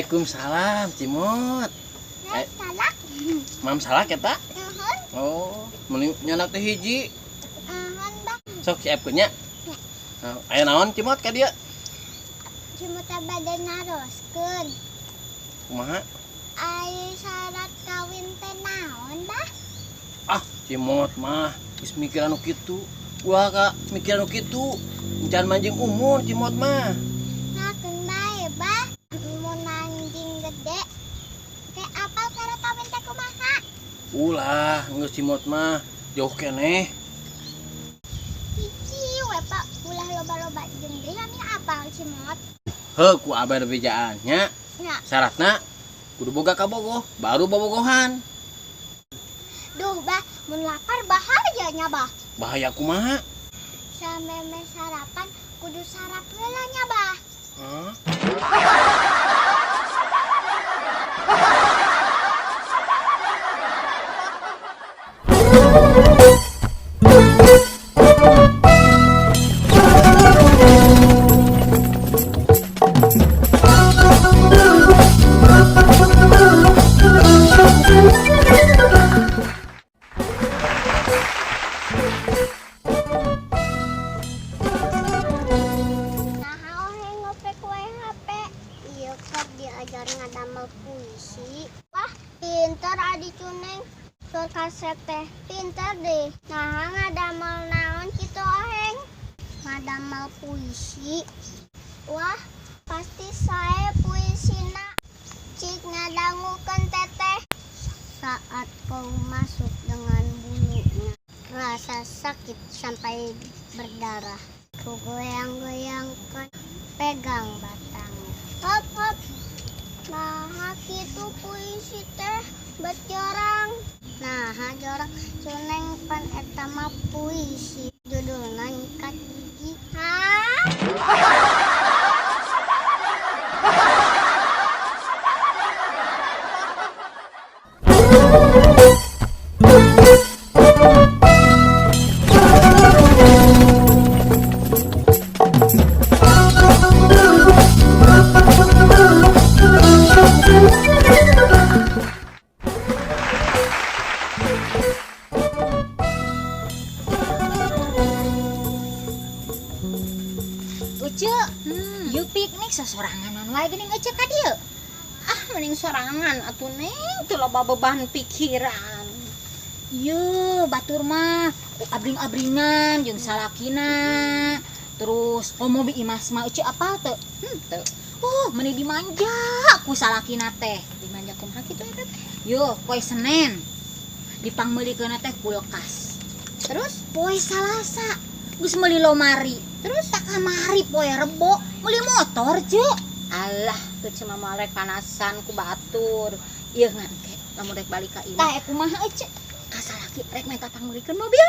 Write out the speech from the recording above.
Waalaikumsalam, Cimot. Salak. Mam salak eta? Nuhun. Oh, mending nyanak teh hiji. Nuhun, Bah. Sok siapkeun nya. Nah, aya naon Cimot ka dieu? Cimot teh bade naroskeun. Kumaha? Ai syarat kawin teh naon, Bah? Ah, Cimot mah geus mikir anu kitu. Ulah ka mikir anu kitu. Encan manjing umur Cimot mah. Ngakeun bae, Bah. Mun manjing gede teh apal syarat kawin teh kumaha? Ulah, geus Cimot mah jauh keneh. Hiji we, Pak. Ulah loba-loba jeung deui kami apal Cimot. Heuh, ku abah bejaan nya. Nya. Syaratna kudu boga kabogoh, baru bobogohan. Duh, Bah, mun lapar bahaya nya, Bah. Bahaya kumaha? Sameme sarapan kudu sarap heula nya, Bah. Hah? Nah, oheng ngopek wae HP. Iya kok diajar ngadamel puisi. Wah, pinter adi Cuneng. Sur kaset teh pinter deh. Nah, ngadamel naon kitu oheng? Ngadamel puisi. Wah, pasti sae puisina. Cik ngadangukeun teteh. Saat kau masuk dengan bulunya, rasa sakit sampai berdarah. Ku goyang-goyangkan, pegang batangnya. Hop hop. Nah, kitu puisi teh bet jorang. Nah, jorang Cuneng pan eta mah puisi. Judulna nyikat gigi. Hah? Uce, yuk piknik sesoranganan wae geuning Uce ka dieu. Ah, mending sorangan atuh Neng, teu loba beban pikiran. Ieu batur mah abring-abringan jeung salakina. Terus komo bi Imas mah Uce apal teu? Henteu. Meni dimanja ku salakina teh. Dimanja kumaha kitu eta teh? Yo, poe Senen dipangmeulikeunna teh kulkas. Terus Poe Salasa geus meuli lomari. Terus tak kamari poe Rebo meuli motor, Ceu. Alah, teu cuma moal rek panasan ku batur. Ieu ngan ke lamun rek balik ka imah. Tah kumaha Ece? Ka salaki rek minta pangmeulikeun mobil.